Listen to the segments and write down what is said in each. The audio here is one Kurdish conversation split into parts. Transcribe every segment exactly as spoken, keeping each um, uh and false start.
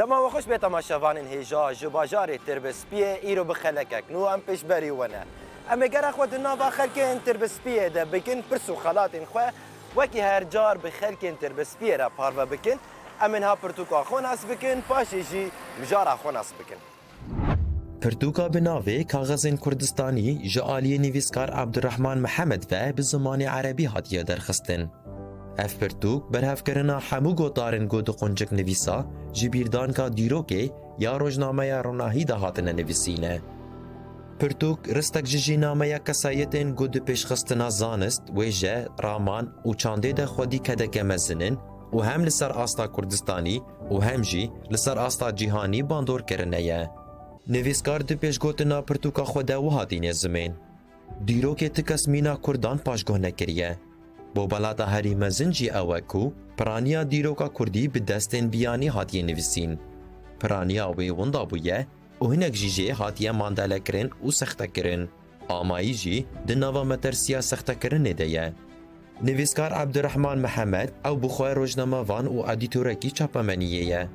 Dema we xweş bê temaşevanên hêja ji bajarê Tirbispiyê, îro bi xelekek nû em pêşberî we ne. Em ê gera xwe di nava xelkên Tirbispiyê de bikin, pirs û xelatên xwe wekî her car bi xelkên Tirbispiyê re parve bikin. Em ê niha pirtûka xwe nas bikin, paşê jî mijara xwe nas bikin. Pirtûka bi navê Kaxezên Kurdistanî ji aliyê nivîskar Abdurrahman Mihemed ve bi zimanê erebî hatiye derxistin. Ev pirtûk berhevkirina hemû gotarên ku di quncik nivîsa ji bîrdanka dîrokê ya rojnameya Ronahî de hatine nivîsîne. Pirtûk ristek ji jînameya kesayetên ku di pêşxistina zanist, wêje, raman û çandê de xwedî kedeke mezin in û hem li ser asta Kurdistanî û hem jî li ser asta cîhanî bandor kirine ye. Nivîskar di pêşgotina pirtûka xwe de wiha tîne zimên: Dîrokê ti kes mîna Kurdan paşguh nekiriye. Bobalata herî mezin jî ew e ku piraniya dîroka Kurdî bi destên biyanî hatiye nivîsîn. Piraniya wê winda bûye û hinek jî jê hatiye mandalekirin û sextekirin. Amayî jî di nava metersiya sextekirinê de ye. Nivîskar Abdurrahman Mihemed, ew bi xwe rojnamevan û edîtorekî çapemeniyê ye.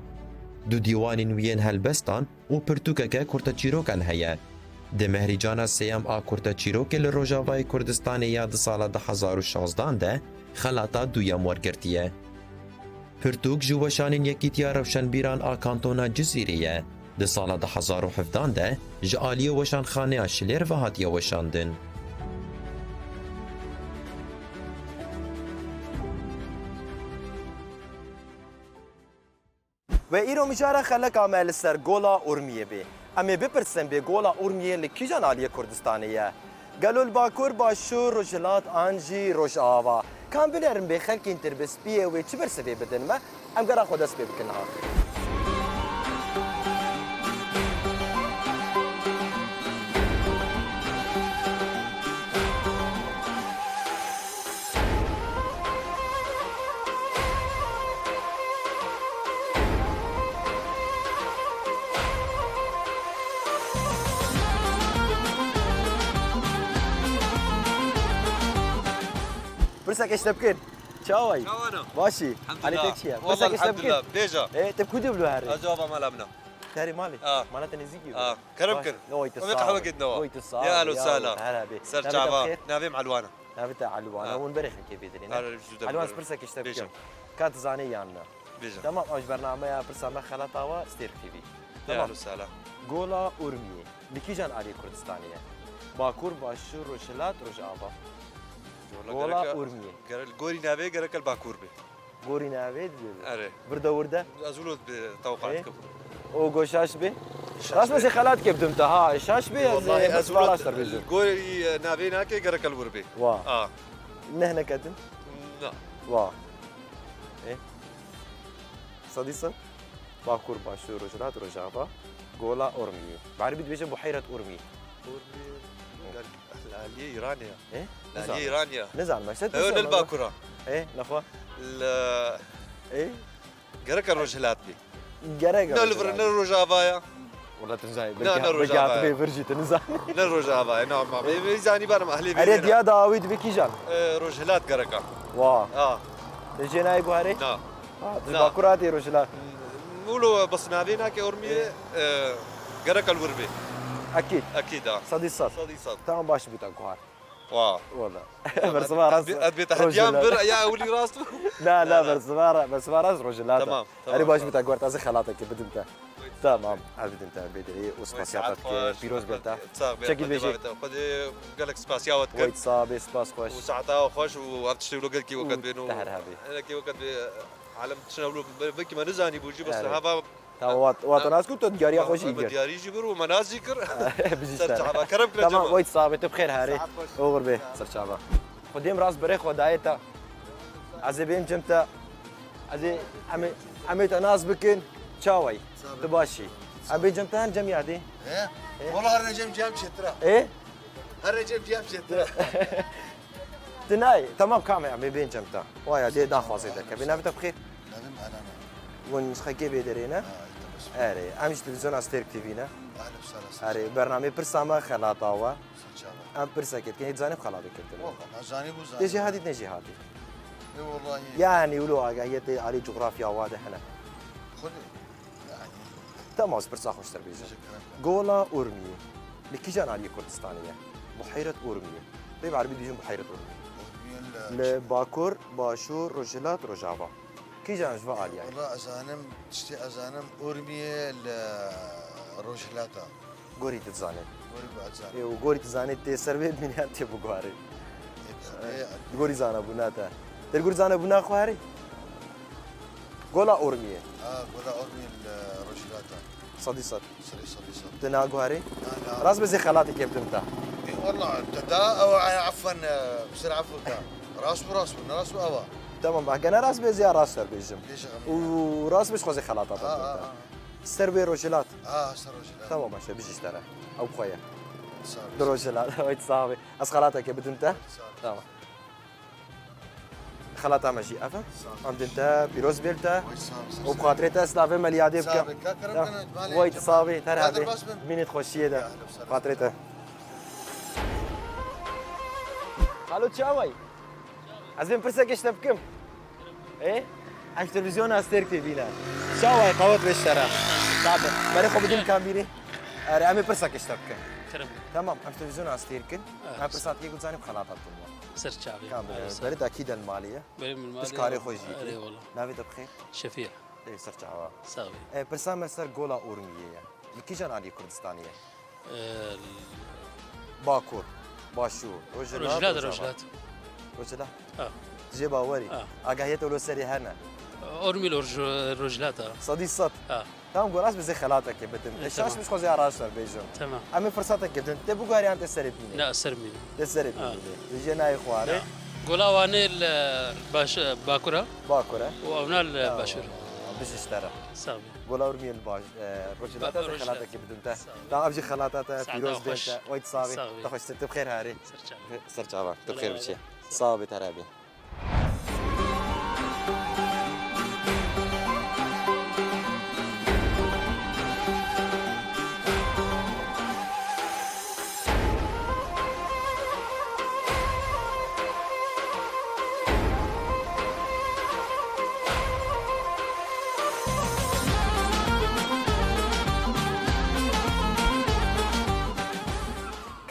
Du dîwanên wî yên helbestan û pirtûkeke kurteçîrokan heye. Di Mehrîcana sêyem a kurteçîrokê li Rojavayê Kurdistanê ya di sala du hezar û şazdan de xelata duyem wergirtiye. Pirtûk ji weşanên Yekîtiya Rewşenbîran a Kantona Cizîrê ye. Di sala du hezar û hevdan de ji aliyê Weşanxaneya Şilêr ve hatiye weşandin. We îro mijara xeleka me li ser Gola Urmiyê bê. Em ê bipirsin bê Gola Urmiyê li kîjan aliyê Kurdistanê ye? Gelo li Bakur, Başûr, Rojhilat an jî Rojava? Ka em binerin bê xelkên Tirbispiyê wê çi bersivê bidin me? Em gera xwe dest pê bikin niha. Pirseke ji te bikin. Çawa yî? Çawa ne? Baş î? Elhamdulillah. Halê te çi ye? Wallah, pirseke ji te bikin. Elhamdulillah. Bêje. Ê, te bi ku dî bû herî? Ez cevaba mala min e. Te herî malê? A. Mala te nêzîkî bû. A. Kerem kin. Oy, tu sağ ol. Oy, tu sağ ol. Ya alo sala. Her hebê. Ser çava. Navê min Elwan e. Navê te Elwan e. Ha. Hûn berê xelkê bêdirîne. Elwan, ez pirseke ji te bikim. Ka tu zanî yan na? Bêje. Tamam, ew ji bernameya pirsa me xelata we, Stêrk T V. Ya alo sala. Gola Urmiyê li kîjan aliyê Kurdistanê ye? Bakur, Başûr, Rojhilat, Rojava? Gola Urmiyê. Li gorî navê gerek li Bakur be. Gorî navê di. Erê. Vir de wir de? Ez wilo bi tewqat dikim. O go şaş be? Rast me sê xelat ke bidim te ha. Şaş be, ez, e, ez wilo rast dibêjim. Gorî, e, navê nake gerek li wir be. Wa. A. Neh neketin? Na. Wa. E? Sedî sed? Bakur, Başûr, Rojhilat, Rojava, Gola Urmiyê. Bi erebî dibêje Buheyret Urmiyê. Urmiyê, gel, li aliyê Îranê ya. E? Li aliyê Îranê ya. Nizanim. Nizanim, işte. Ew ne li Bakur a. E, nexwe. Li... E? Gereke Rojhilat bî. Gereke Rojhilat. Ne li vir, ne Rojava ya. Wala tu nizanî. Na, belkî, ne belkî Rojava hatibe ye. Vir jî tu nizanî. Ne Rojava ye, na, ma. Vê, vê zanî berim ehlê vê. Erê, diya dawî dibe kîjan? E, Rojhilat gereka. Wa. A. Te jê nayê guharê? Na. Ha, tu ji Bakur hatî Rojhilat. Wilo bes navê nake Urmiyê, e, gereka li wir bê. Ekîd. Ekîd, ha. Sedî sed. Sedî sed. Tamam, baş bû te guhar. Wa. Wala. Bersiva rast. Ez bê te hetiyan bir, ya ewilî rast bû. Na, na, bersiva ra-, bersiva rast Rojhilat. Tamam, tamam. Erê, baş bû te guhar, ez ê xelatekê bidim te. Tamam, ez bidim te bêdirî û spasiya te dikim. Pîroz bê te. Çekî bêjî. Xwedê gelek spasiya we dikim. Wê sax bê, spas xweş. Û saeta we xweş û ev tiştê wilo gelkî weket bê. Te her hebî. Gelekî weket bê. Alem tiştê wilo belkî me nizanî bû jî, bes hava. Tamam, wat, wat nas ku tu diyariya xwe jî kir. Diyarî jî bir û me nas jî kir. Bijî ser çava. Kerem kire. Tamam, wê sax bê, tu bi xêr herî. Oxir bê, ser çava. Xwedê em rast berê xwe dayê te. Ez ê bêm cem te. Ez ê, em ê, em ê te nas bikin. Çawayî? Tu baş î? Em bê cem te, her cem yadê. He? He? Wala her cem cem çêtir e. E? Her cem cem çêtir e. Tu nayê. Tamam, kam e? Em ê bên cem te. Waya dê daxwazê te. Kevê navê te bi xêr? Navê min Elana. Hûn ji xelkê bêderê ne? Ha, tabii. Erê, em ji televîzyona Stêrk T V ne. Ehlen sehlen. Erê, bernameyê pirsa me xelata we. Ser çava. Em pirseke dikin, hê dizanî bi xelatê kirtin. Wala, me zanî bû zanî. Tê jêhatî, tê nêjêhatî? Ê, wallahî. Yanî wilo agahiyê te alî cografya wa de hene. Xwedê, yanî, Tamam, ez pirsa xweştir bêjim. Gola Urmiyê li kîjan aliyê Kurdistanê ye? Buheyret Urmiyê. Pê bi erebî dibêjin Buheyret Urmiyê. Li bakur, başûr, rojhilat, rojava. Kîjan ji van aliyê? Wala ez zanim, tiştê ez zanim Urmiyê li rojhilata. Gorî tu dizanî. Gorî ku ez zanim. Ê, û gorî tu zanî tê ser vê bimînî yan tê biguharî? Ê, ê, Gorî zanebûna te. Te gorî zanebûna xwe herî? Gola Urmiyê. Ha, Gola Urmiyê li rojhilata. Sedî sed. Serê sedî sed. Tu naguharî? Na, na. Rast be zê xelatekê bidim te. Ê, wala, te da ew, e, efwen, e, bi ser efw ke. Rast bû, rast bû, ne rast bû ewa. Tamam, heke ne rast be zê ya rast ser bêjim. Bêje û rast be ji xwe zê xelata te bidim te. Ha, ha, ha. Ser wê rojhilat. Ha, ser rojhilat. Tamam, başe, bijîş te re. Ew bi xwe ye. Sağ ol. Di rojhilat. Wayt sax be. Ez xelatekê bidim te. Sağ ol. Tamam. Xelata me jî ev e. Sağ ol. Em din te, pîroz bê li te. Oy, sağ ol, sağ ol. Û bi xatirê te ez lavê me li yadê bikim. Sağ ol, ka kerem. Tamam. Wayt sax be, ter hebê. Bimînît xweşiyê de. Ya, ahlen, sağ ol. Xatirê te. Alo, çawa yî? Ez ê pirsekê ji te bikim. Ê? Em ji televîzyona Astêrk tê bîne. Çawa yî, qawet wê ji te re. Tabi. Berê xwe bidin kamîrê. Erê, em ê pirsekê ji te bikin. Kerem. Tamam, em ji televîzyona Astêrk in. Evet. Em pirsa dikê ku zanim xelata tu. Ser çavê. Kamîrê. Erê, sağ ol. Berê dakî den malê ye. Berê min malê. Tu ji karê xwe jî. Erê, wala. Navê te bi xêr? Şefî. Ê, ser çava. Sağ ol. Ê, pirsa me ser Gola Urmiyê ye. Li kîjan aliyê Kurdistanê ye? Ee, Bakur, Başûr, Rojhilat, Rojava. Rojhilat. Rojhilat? Ha. Jê bawerî. Ha. Agahiya te wilo serê hene. Urmî li Roj-, Rojhilat e. Sedî sed. Ha. Tamam, goras bi zê xelatekê bidim. E, e, şaş tamam. Bi xwezê araştar bêjim. Tamam. Em ê firsatekê bidin. Te biguhariyan te serê bîne. Ne, ser bîne. Te serê bîne. Ha. Te jê nayê xwarê. Ne. Gola Wanê li baş-, Bakur e. Bakur e. Û ewna li Başûr e. Tamam. Bijî ji te re. Sağ ol. Gola Urmiyê li baş-, e, Rojhilata. Ba-, Rojhilata. Xelatekê bidin te. Sağ ol. Tamam, ev jî xelata te, pîroz bên te. Wayt sax bî. Te xweş, tu bi xêr herî. Ser çavê. Ser çava. Tu bi xêr biçî. Sağ ol, te re bî.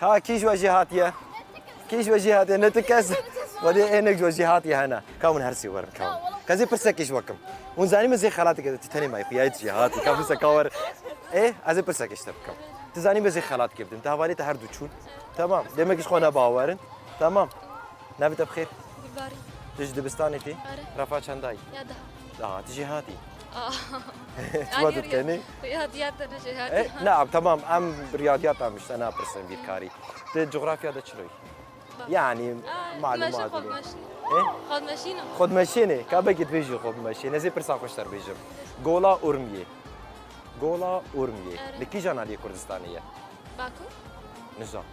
Ka kî ji we jê hatiye? Kî ji we jê hatiye? Ne tu kes. Xwedê ênek ji we jê hatiye hene. Ka hûn her sê werin, ka hûn. Ka ez ê pirsekê ji we kim. Hûn zanî min zê xelatê kir, tu tenê mayî, xuya yê tu jê hatî. Ka pirse ka wer. Ê, ez ê pirsekê ji te bikim. Tu zanî min zê xelatê kir bidim. Te hevalê te her du çûn. Tamam. Demek ji xwe ne bawer in. Tamam. Navê te bi xêr? Gulbarî. Tu ji dibistanê tî? Are. Refa çendayî? Ya daha. Daha, tu jê hatî? Aa. Çima tu tenê? Riyadiyat de ne jê hatî. E, na, tamam, em riyadiyat em ji te napirsin bîrkarî. Tu cografya de çilo yî? Bak. Yani, aa, malum meşin, malum. Xodmeşin. E? Xodmeşin. Xodmeşinê, ka belkî tu bêjî xodmeşin. Ez ê pirsa xweştir bêjim. Gola Urmiyê. Gola Urmiyê. Are. Li kîjan aliyê Kurdistanê ye? Bakur? Nizam.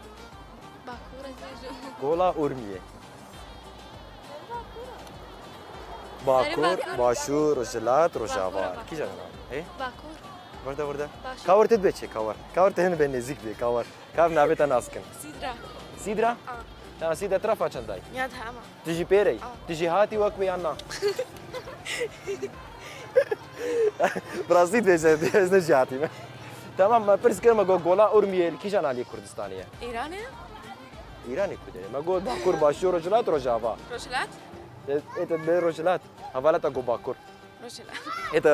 Bakur ez bêjim. Gola Urmiyê. Bakur, Bakur, Başûr, Rojhilat, Rojava. Bakur, Bakur. Kîjan e? Hê? Bakur. Wirde, wirde. Başûr. Kawir tu dibê çê, kawir. Kawir tu hin bê nêzîk bê, kawir. Kav navê te nas kim? Sîdra. Sîdra? A. Tamam, Sîdra, tu refa çendayî? Ya, tamam. Tu jî pêre yî? A. Tu jî hatî wek wê yan na? Bi rastî dibêje, ez ne jî hatî me. Tamam, me pirs kir, me got, Gola Urmiyê li kîjan aliyê Kurdistanê ye? Îranê? Îranê ku de ye? Me got, Bakur, Başûr, Rojhilat, Rojava. Rojhilat? Ê, ê te bê Rojhilat. Hevala te got Bakur. Rojhilat. Ê te,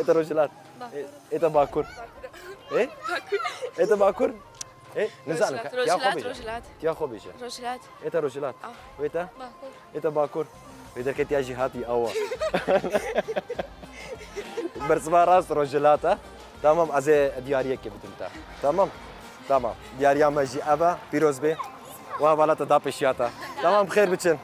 ê te Rojhilat. Bakur. Ê, ê te Bakur. Bakur. Ê? Bakur. Ê te Bakur. Ê, nizanim. Rojhilat, ya xwe Rojhilat, bêje. Rojhilat. Ya xwe bêje. Rojhilat. Ê te Rojhilat. Ah. Wê te? Bakur. Ê te Bakur. Wê derketiya jêhatî ew e. Bersiva rast Rojhilat e. Tamam, ez ê diyariyekê bidim te. Tamam? Tamam. Diyariya me jî ev e. Pîroz bê. Û hevala te da pêşiya te. Tamam, bi xêr biçin.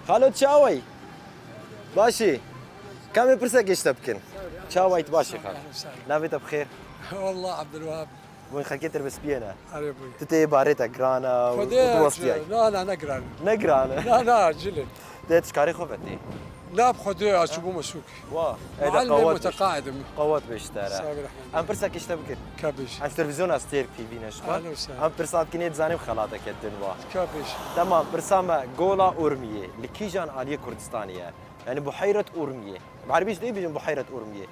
Xalo, çawa yî? Baş î? Ka em ê pirsekê ji te bikin. Çawa yî, tu baş î xalo? Navê te bi xêr? Wallah Abdulwahab. Bûn xelkê tir bi spiyê ne. Erê bûy. Tu tê barê te giran e û Xwedê tu westiyay. Na, na, ne giran. Ne giran e. Na, na, cilê. Dê tu ji karê xwe ve tê. Na, bi Xwedê ez çûbûme sûk. Wa, ê de Muallimê qewet bêj. Muteqaid im. Qewet bêj te re. Sağ ol, rahmet. Em pirsekê ji te bikin. Ka bêj. Em ji televîzyona Stêrk T V ne ji xwe. Ahlen we sehlen. Em pirsa dikin ê dizanim xelateke din wa. Ka bêj. Temam, pirsa me gola Urmiyê li kîjan aliyê Kurdistanê ye? Yani Buheyret Urmiyê. Bi erebî jî dê bêjin Buheyret Urmiyê.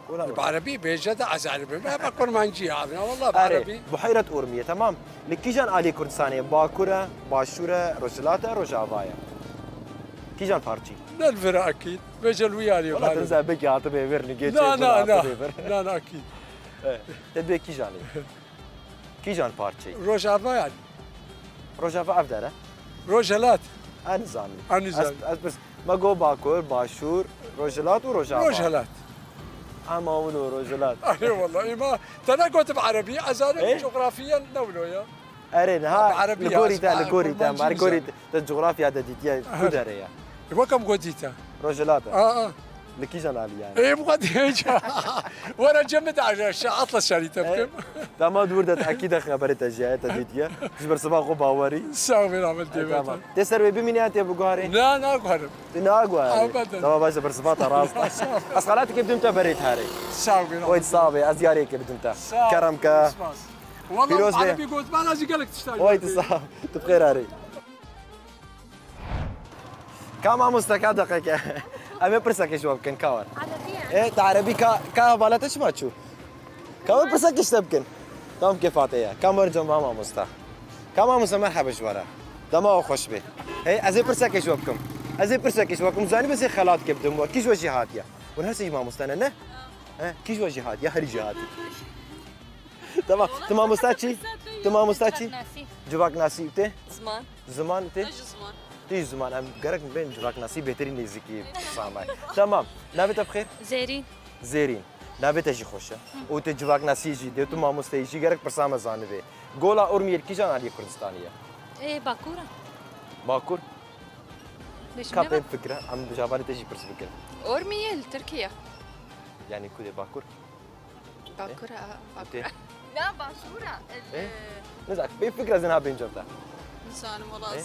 Gola Urmiyê. Bi erebî bêje de ez erebim. Hema kurmancî ya. Walla bi Erê, erebî. Buheyret Urmiyê, temam. Li kîjan aliyê Kurdistanê ye? Bakur e, başûr e, rojhilat e, rojava ye? Kîjan parçî? Ne li vir e ekîd. Bêje li wî aliyê Na, xalim. Te zebekî hatibê vir, nigê Na, çê na, na. Hatibê vir. Na, na, ekîd. E, te dibê kîjan ê? Kîjan parçeyî? Rojava yani. Rojava ev dere? Rojhelat. Ez nizanim. Ez nizanim. Ez, ez pirs. Me got Bakur, Başûr, Rojhilat û Rojava. Rojhelat. Ama wilo Rojhilat. Erê walla, îma te negotim erebî, ez zanim Ê? Coğrafiyen ne wilo ya. Erê, niha Erebî li gorî ya, te, li ez gorî te, kurmancî li gorî nizanim. Te, te coğrafya de dîtiye, ku dere ye? Wek em got dîte. Rojhilat e. Aa, aa. Li kîjan alî yani? Ê, bu kadar heyecan. Were cem de aşağı atlas şerî te bikim. Tamam, dur de ekî de xeberê te jî heye, te dîtiye. Ji ber siba xwe bawerî. Sağ ol, rahmet Ê, dêve tamam. te. Tê ser wê bimîne ya tê biguharê? Na, naguharim. Tu naguharî? Abadan. Tamam, baş e, ber siba te rast. Ez xelateke bidim te berê te herê. Sağ ol, rahmet. Oy, sağ be, ez yariyeke bidim te. Sağ ol. Kerem ke. Spas. Pîroz be. Vallahi erebî gotman ez gelek tişta. Oy, tu sağ. Tu bi xêr herî. Ka mamoste, ka deqeke. Em ê pirsekê ji we bikin, ka wer. Erebî ye. Ê, te erebî ka, ka hevala te çima çû? Ka wer pirsekê ji te bikin. Tam kêfa te ye. Ka wer cem va mamoste. Ka mamoste merheba ji we re. Dema we xweş be. Hey, ez ê pirsekê ji we bikim. Ez ê pirsekê ji we bikim. Zanî bes ê xelatke bidim we. Kî ji we jî hatiye? Hûn her sê jî mamoste ne, ne? He, kî ji we jî hatiye? Herî jî hatiye. Tamam. Tu mamosta çi? Tu mamosta çi? Civaknasî. Civaknasî û tê? Ziman. Ziman û tê? Ez ji ziman. Tê ji ziman. Em gerek bên civaknasî bêtirî nêzîkî pirsa me. Tamam. Navê te bi xêr? Zêrîn. Zêrîn. Navê te jî xweş e. Û tê civaknasî jî dê, tu mamosteyî jî gerek pirsa me zanibê. Gola Urmiyê li kîjan aliyê Kurdistanê ye? Ê, Bakur e. Bakur? Ka pê fikre, em ji hevalê te jî pirs bikin. Urmiye li Tirkiye. Yani ku dê Bakur? Bakur, a, Bakur. Tê? Na, başûr e. E? Nizanim, pê fikra zina bên cevda. Nizanim, wala. E?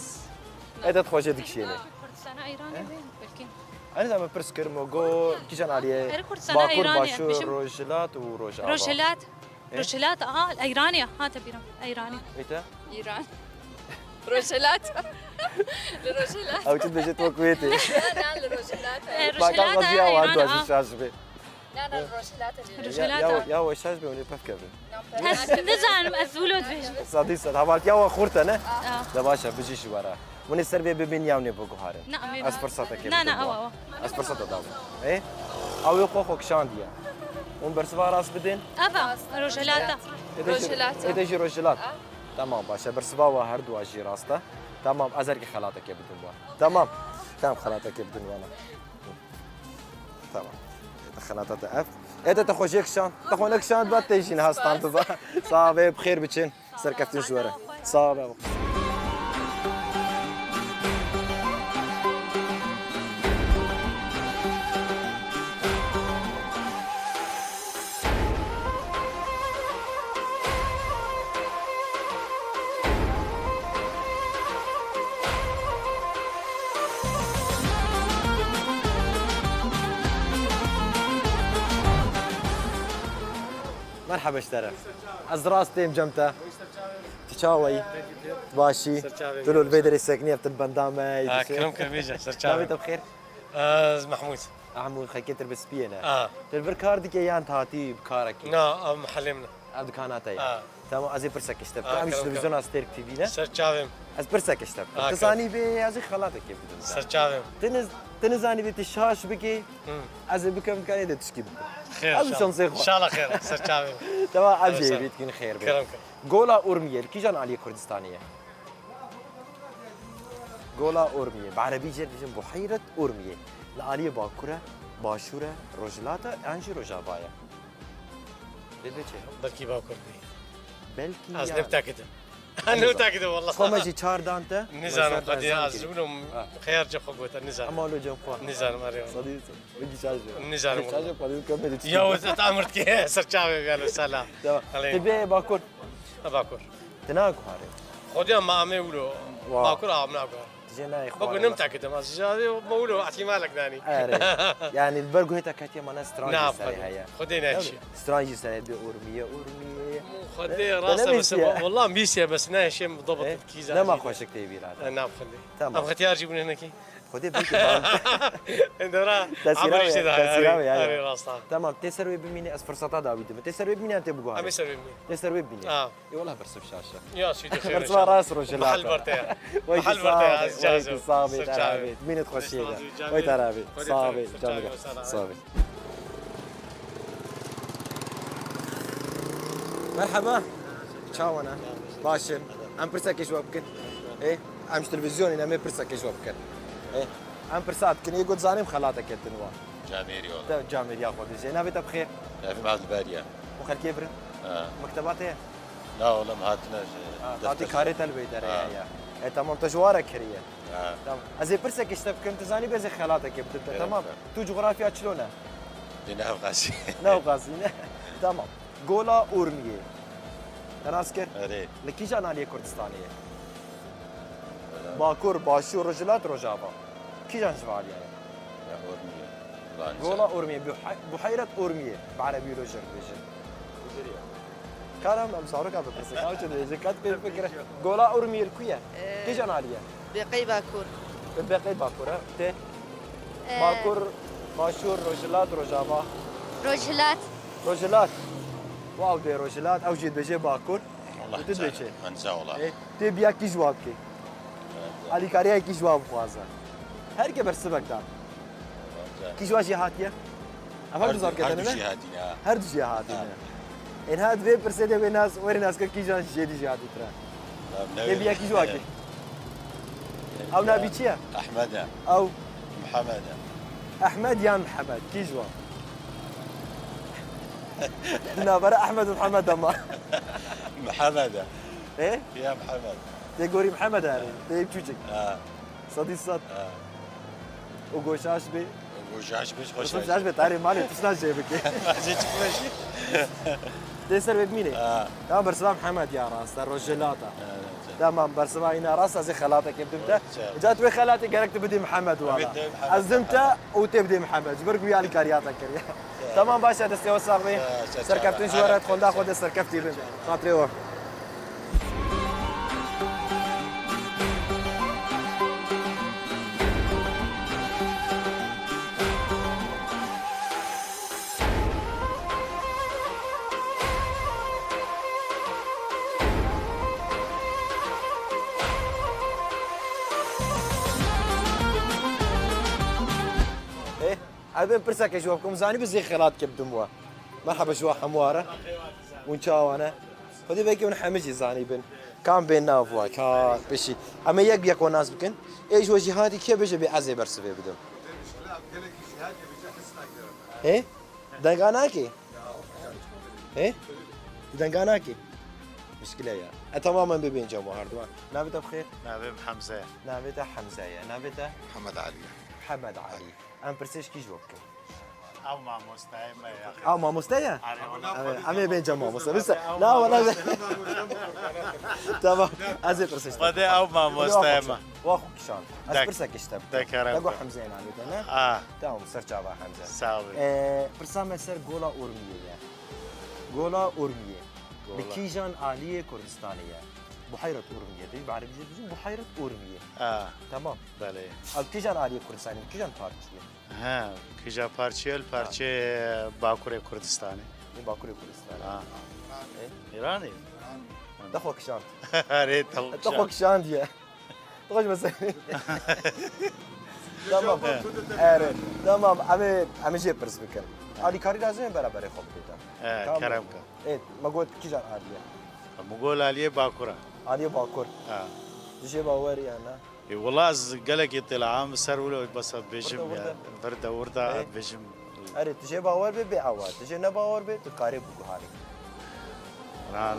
E, te dixwaze dikişêne. Kurdistana Îranê E? Be, belkî. Ez nizanim, pirs kir, me go, kîjan aliyê? Her Kurdistana Bakur, Îranê, Başûr, bişim. Rojhilat û Rojava. Rojhilat. E? Rojhilat, aha, Îranê, ha, te bîra. Îranê. E te? Îran. Rojhilat. Li Rojhilat. Ew çi dibêje, tu wek wê tê. Na, na, li Rojhilat. E, Bak, Rojhilat, Gaziya e, wan Îran, tu ez a. Şaş be. Na, na, Rojhilat e. Rojhilat, Ya, a. Ya, ya, we şaş be, hûn ê pevke bin. Ez nizanim, ez wilo dibêjim. Sedî sed. Hevaltiya we xurt e, ne? A. De baş e, bijî ji we re. Hûn ê ser vê bibin ya hûn ê biguharin. Na, em ê Ez bi- firseta kê Na, na, bidim awa, wan. awa. Ez firseta da wan. Ê? Ew ê xwe xwe kişandiye. Hûn bersiva rast bidin? Eva, Rojhilata. Ê de jî- Rojhilata. Ê de jî Rojhilat. A. Tamam, baş e. Bersiva we her dua jî rast e. Tamam, ez erkê xelateke bidim we. Tamam. Tamam, xelateke bidim wana. Tamam. Ê de xelata te ev. Ê de te xwe jê kişand. Te xwe nekişand, ba te jî niha stand biba. Sax be, bi xêr biçin. Serkeftin ji we re. Sax be. Merhaba ji te re. Ez rast têm cem te. Tu çawa yî? Tu baş î? Ser çavê Tu li vê derê seknî, ev tu li benda me yî Ha, dişê. Kirim kirim, îca, ser çavê. Navê te bi xêr? Ez Mehmûd. Mehmûd, xelkê tir bi spiyê ne? Ha. Tu li vir kar dike yan tu hatî bi karekî? Na, ev mihellê min e. Ev dikana te ye. Ha. Tamam, ez ê pirsek ji te bikim. Ha, Em ji kirim kirim. televizyona Stêrk T V ne? Ser çavê min. Ez pirsek ji te bikim. Ha, Tu kirim. zanî bê, ez ê xelatekê bidim te. Ser çavê min. Tu niz-, tu nizanî bê tu şaş bikî, Hı. ez ê bikim, dikanê de tişkî bikim. Xêr, Ez inşallah. şansê xwe. İnşallah xêr, ser çavê min. Tamam, ez Hadi jê sağ ol. bît kin xêr bê. Kirim kirim. Gola Urmiyê, li kîjan aliyê Kurdistanê ye? Gola Urmiyê. Bi erebî jê dibêjin Buheyret Urmiyê. Li aliyê bakur e, başûr e, rojhilat e, yan jî rojava ye? Lê dibê çi? Belkî bakur bî. Belkî Ez ya. ne mutakidim. Ez ne mutakidim, wallah. Xwe me jî çar dan te. Nizanim, Wezar qedî zan ez kir. wilo Ha. xeyar cem xwe gote, nizanim. Ama lo cem xwe. Nizanim, arê. Sadî, wekî şaş be. Nizanim, Şaş be, wallah. qedî wilo kemê de Ya, çi. wezar amrt ki, ser çavê gel, sala. Tamam. Aleyh. Tê bê bakur. Bakur. Ti naguharî. Xwedî ma amê wilo. Wa. Bakur am naguhar. Ti jê nayê xwar. Bakur nem takitim az. Jade ma wilo ihtimalek danî. Erê. Yani li ber guhê te ketiye mana stran jî serê heye. Xwedê ne çi. Stran jî serê bi urmiye, urmiye. Xwedê rast e bes. Wallah mîsiye bes ne şem dabat kîza. Nema xweşik tê bîra. Na xwedê. Tamam. Em xetiyar jî bûne nekî. Xwedê belkî bam. Dora. Tesîra wê, tesîra wê, ya, ya. Erê, rast e. Tamam, tê ser wê bimîne, ez firseta dawî dime. Tê ser wê bimîne, em tê biguharî. Em ê ser wê bimîne. Tê ser wê bimîne. Ha. Ê, wela bersiv şaş e. Ya, sî de xêr. Bersiva rast rojê lata. Mahal berte ya. Waytî sağ be, waytî sağ be, tarabê. Mînet xweşiyê de. Waytî tarabê. Sağ be, canım. Sağ be. Merhaba. Çawa ne? Baş e. Em pirsekê ji we bikin. Ê, em ji televîzyonê ne, em ê pirsekê ji we bikin. Ê, em pirsa dikin. Ê, got zanîm xelateke din wa. Camêrî ola. Te camêriya xwe dije. Navê te bi xêr? Navê me Abdulbariya. Û xelkê birin? Ha. Mekteba te ye? Na ola, em hatine ji. Ha, hatî karê te li vê derê heye. E, tamam, te ji ware kiriye. Ha. Tamam. Ez ê pirsekê ji te bikim, tu zanî, bê ez ê xelatekê bidim te, tamam? Kerem. Tu cografya çilo ne? Di nav qasî. Nav qasî ne? Tamam. Gola Urmiyê. Te nas kir? Erê. Li kîjan aliyê Kurdistanê ye? Erê. Bakur, Başûr, Rojhilat, Rojava. Kîjan ji vê aliyê ye? Ya Urmiyê. Gola Urmiyê, Buhe-, Buheyret Urmiyê. Bi erebî lo jê dibêjin. Karam em zaroka bipirsin. Ew çi dibêje? Kat pê fikire. Gola Urmiyê li ku ye? Ee, kîjan alî ye? Beqey Bakur. Beqey Bakur, e? Tê? Ee, Bakur, Başûr, Rojhilat, Rojava. Rojhilat. Rojhilat. Wow, dê Rojhilat. Ew jî dibêje Bakur. Allah. Tu dibêje. Enza ola. Ê, tê biya kî ji wa bikê? Alîkariya kî ji wa bixwaze? Her ke bersivek da. Kî ji wa jî hatiye? Ev her du zarketene ne? Her du jî hatîne, ha. Her du jî hatîne. Ha. Ên ha divê pirsê de wê nas, wê nas kir kîjan jê dî jî hatî tira. Tê biya kî ji wa kê? Ew navî çi ye? Ehmed e. Ew? Mihemed e. Ehmed yan Mihemed? Kî ji wa? Di navbera Ehmed û Mihemed de ma. Mihemed e. Ê? Ya Mihemed. Tê gorî Mihemed e, tê çûçik. Ha. Sedî sed. Ha. Û goşaş bê. Goşaş bê, xweş. Goşaş bê, tarê malê tişna jê bike. Malê çi xweş. Dê ser wê bimînê. Ha. Tamam, bersiva Mihemed ya rast, rojhilata. Ha, evet. Tamam, bersiva îna rast, ez ê xelatekê bidim te. Evet. Ca tu wê xelatê gerek tu bidî Mihemed wala. Evet, evet, Mihemed. Ez dim te û tê bidî Mihemed. Ji ber ku ya alîkariya te kiriye. Tamam, baş e, destê we sax be. Serkeftin ji we re, xwenda xwe de serkeftî bin. Xatirê we. Eh, ez bên pirsekê ji we bikim, zanî bi zê xelat ke bidim we. Merhaba ji we hemû re. Hûn çawa ne? Xwedê belkî hûn hemî jî zanî bin. Kam bên nav we, ka pêşî. Em ê yek bi yek we nas bikin. Ê ji we jî hatî kê bêje bê ez ê bersivê bidim. Hê? Denga nakê? Hê? Denga nakê? Mişkile ya. E, tamamen bê bên cem we her duwan. Navê te bi xêr? Navê min Hemze ye. Navê te Hemze ye. Navê te? Mihemed Elî ye. Mihemed Elî. Em pirsê ji kî ji we bikin? Ew mamosteyê me ye. Ew mamoste ye? Erê, wala. Em ê, em ê bên cem mamoste. Biz, na, wala. Tamam. Ez ê pirsê ji te. Xwedê ew mamosteyê me. Wa xwe kişand. Ez pirsek ji te bikim. De kerem. Te got Hemze ye navê te, ne? A. Tamam, ser çava Hemze. Sağ ol. Ee, pirsa me ser Gola Urmiyê ye. Gola Urmiyê. Gola. Li kîjan aliyê Kurdistanê ye? Buheyret Urmiyê. Dibî bi erebî jê dibêjin Buheyret Urmiyê. A. Tamam. Belê. Ew kîjan aliyê Kurdistanê, kîjan parçeyê? Ha, kîja parçeyê, li parçeyê Bakurê Kurdistanê. Li Bakurê Kurdistanê. Ha. E? Îranê. Te xwe kişand. Erê, te xwe kişand. Te xwe kişandiye. Te xwe ji me ser. Tamam. Erê. Tamam. Em ê, em ê jê pirs bikin. Alîkarî lazim e beraberê xwe bidê te. He, tamam. Kerem ke. Ê, me got kîjan alî ye? Min got aliyê Bakur e. Aliyê Bakur. Ha. Tu jê bawer î ya ne? Ê, wela ez gelekî têla em ser wilo besa dibêjim ya. Wirde, wirde. Wirde, wirde dibêjim. Erê, tu jê bawer bê, bê ewa. Tu jê ne bawer bê, tu karê biguharî. Lan,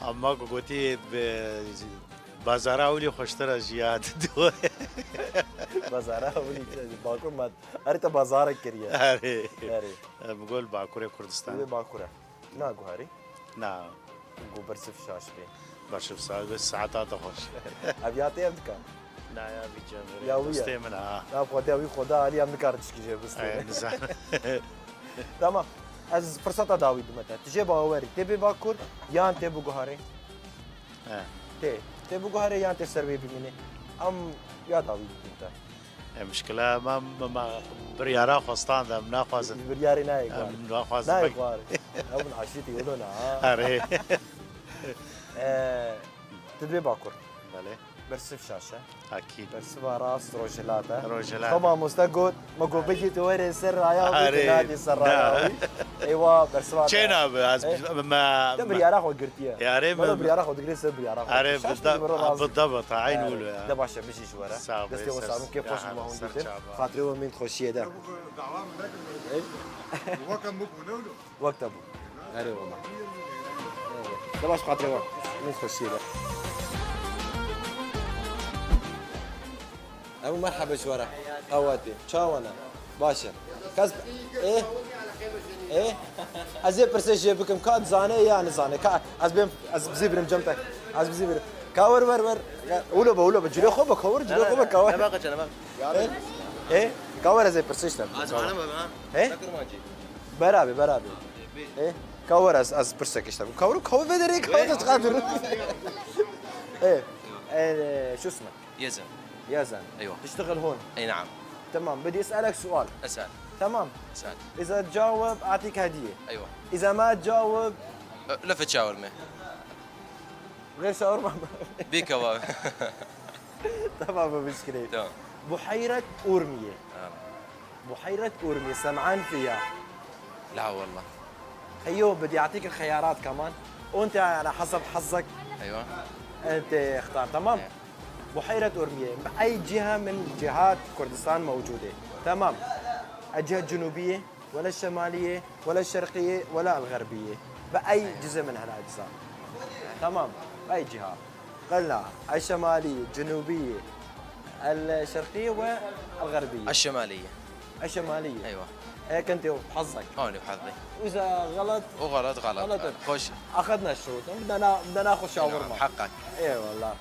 ama ku gotî bi bazara ewlî xweştir e ji ya dido. Bazara ewlî, Bakur ma, erê te bazarek kiriye. Erê. Erê. Em gol Bakurê Kurdistanê. Wê Bakur e. Naguherî? Na. Ku bersiv şaş bê. Bersiv şaş bê, saeta te xweş. Ev ya te ev dikan. Na ya vî cem. Ya wî ye. Dostê min ha. Ya xwedê wî xweda alî em nikarin tişkî jê bistê. Ay, nizan. Tamam. Ez firseta dawî dime te. Tu jê bawerî. Tê bê Bakur yan tê biguharê? He. Tê. Tê biguharê yan tê ser wê bimînê? Em ya dawî didin te. E, mişkila me, me, me biryara xwe stand, em naxwazin. Biryarê nayê xwar. Em naxwazin. Nayê xwar. Ew bin aşîtî wilo na. Erê. E, tu dibê Bakur. Belê. Bersiv şaş e. Akîd. Bersiva rast rojhilat e. Rojhilat. Xwe mamoste got, me got bigî tu were ser raya wî, tu nadî ser raya wî. Eywa, bersiva te. Çê nabe, ez, e? Me, te biryara xwe girtiye. Yarê me. Biryara xwe digirê ser biryara xwe. Erê, şaş bide, bide, bide, bide, eyn wilo ya. De baş e, bijî ji we re. Sağ ol. Destê we sağlam, kêf xweş bû me hûn dîtin. Xatirê we min xweşiyê de. Weke bû. Erê wela. De baş xatirê we. Min xweşiyê de. Ebu merhaba ji we re. Qewetê. Çawa ne? Baş e. Kes, ê? Ê? Ez ê pirsê jê bikim. Ka dizane ya nizane. Ka ez bêm, ez bizî birim cem te. Ez bizî birim. Ka wer, wer, wer. Ulo be, ulo be. Cilê xwe be, ka wer, cilê xwe be, ka wer. Ne bak, ne bak. Ê? Ê? Ka wer ez ê pirsê işte. Az alem be ha. Ê? Takırmancı. Beraber, beraber. Ê? Ka wer ez, ez pirsek işte. Ka wer, ka wer vedere, ka wer çıkartır. Ê? Ê, şu ismi? يزن. يزن. أيوة. تشتغل هون؟ أي نعم. تمام، بدي أسألك سؤال. اسأل. تمام؟ اسأل. إذا تجاوب أعطيك هدية. أيوة. إذا ما تجاوب أه، لفة شاورما. غير شاورما. بيكا بابا. تمام، مو مشكلة. تمام. بحيرة أورمية. آه. بحيرة أورمية، سمعان فيها؟ لا والله. خيو، بدي أعطيك الخيارات كمان. وأنت على حسب حظك. أيوة. أنت اختار، تمام؟ إيه. بحيرة أورمية بأي جهة من جهات كردستان موجودة؟ تمام. الجهة الجنوبية، ولا الشمالية، ولا الشرقية، ولا الغربية؟ بأي جزء من هالأجزاء؟ تمام. بأي جهة؟ قلنا الشمالية، الجنوبية، الشرقية والغربية. الشمالية. الشمالية. أيوة. هيك أنت وحظك. هون وحظي. وإذا غلط؟ وغلط، غلط. غلط. خوش. أخذنا الشروط. بدنا نا-، بدنا ناخذ شاورما. نعم، حقك. إي والله.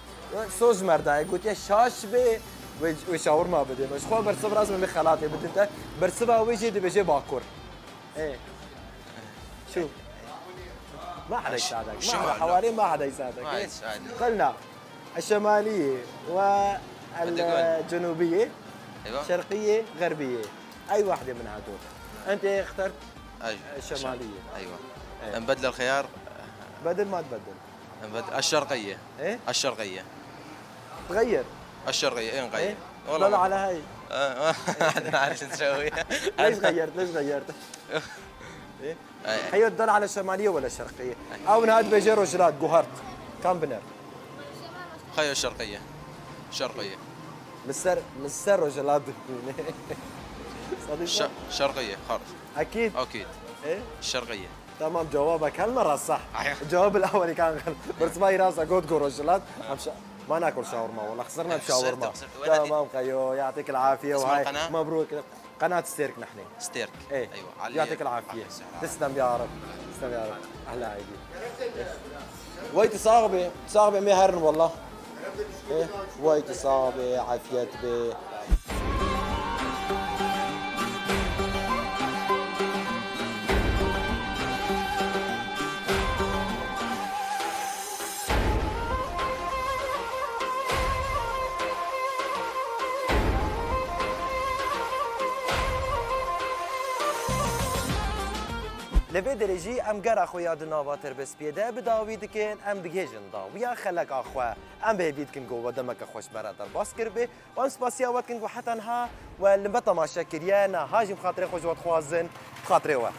سوز مرداي قلت يا شاش بي، وي-، وي شاورما بدي. بس خو برسب راس من خلاتي بدي أنت. برسبها ويجي دي بيجي باكور. إيه. شو؟ ما حدا يساعدك. ما حدا، حواليه ما حدا يساعدك. ما يساعدك. قلنا الشمالية والجنوبية، أيوة. شرقية، غربية. أي واحدة من هدول؟ أنت اخترت الشمالية. أيوة. إيه. نبدل الخيار؟ بدل ما تبدل. نبدل الشرقية. إيه؟ الشرقية. تغير. الشرقية، إيه، نغير. إيه؟ والله ضل ما على هاي. آه، ما نعرف شو نسوي. ليش غيرت؟ ليش غيرت؟ إيه؟ إيه. هي تدل على شمالية ولا شرقية؟ أو نهاد بيجي روجلات، جوهرت. كم بنر؟ خيو الشرقية. شرقية. مستر، مستر روجلات. صديق؟ ش-، شرقية، خالص. أكيد؟ أكيد. إيه؟ الشرقية. تمام، جوابك هالمرة صح. أيوة. الجواب الأول كان غلط. بس ما يراسا جود جو روجلات. أمشي. ما ناكل شاورما والله، خسرنا بشاورما. خسرت، خسرت. وين تمام خيو، يعطيك العافية. اسم وهاي القناة؟ مبروك. قناة ستيرك نحن. ستيرك. إيه. أيوة، علي. يعطيك العافية. تسلم يا رب. تسلم يا رب. أهلا عيدي. ويت صاغبة، صاغبة مي هرن والله. إيه. ويت صاغبة، عافيت بي. Li vê derê jî em gera xwe ya di nava tirbespiyê de bi dawî dikin, em digihêjin dawiya xeleka xwe. Em bi hêvî dikin ku we demeke xweş me re derbas kiribe. Û em spasiya we dikin ku heta niha we li me temaşe kiriye, niha jî bi xatirê xwe ji we dixwazin, bi xatirê we.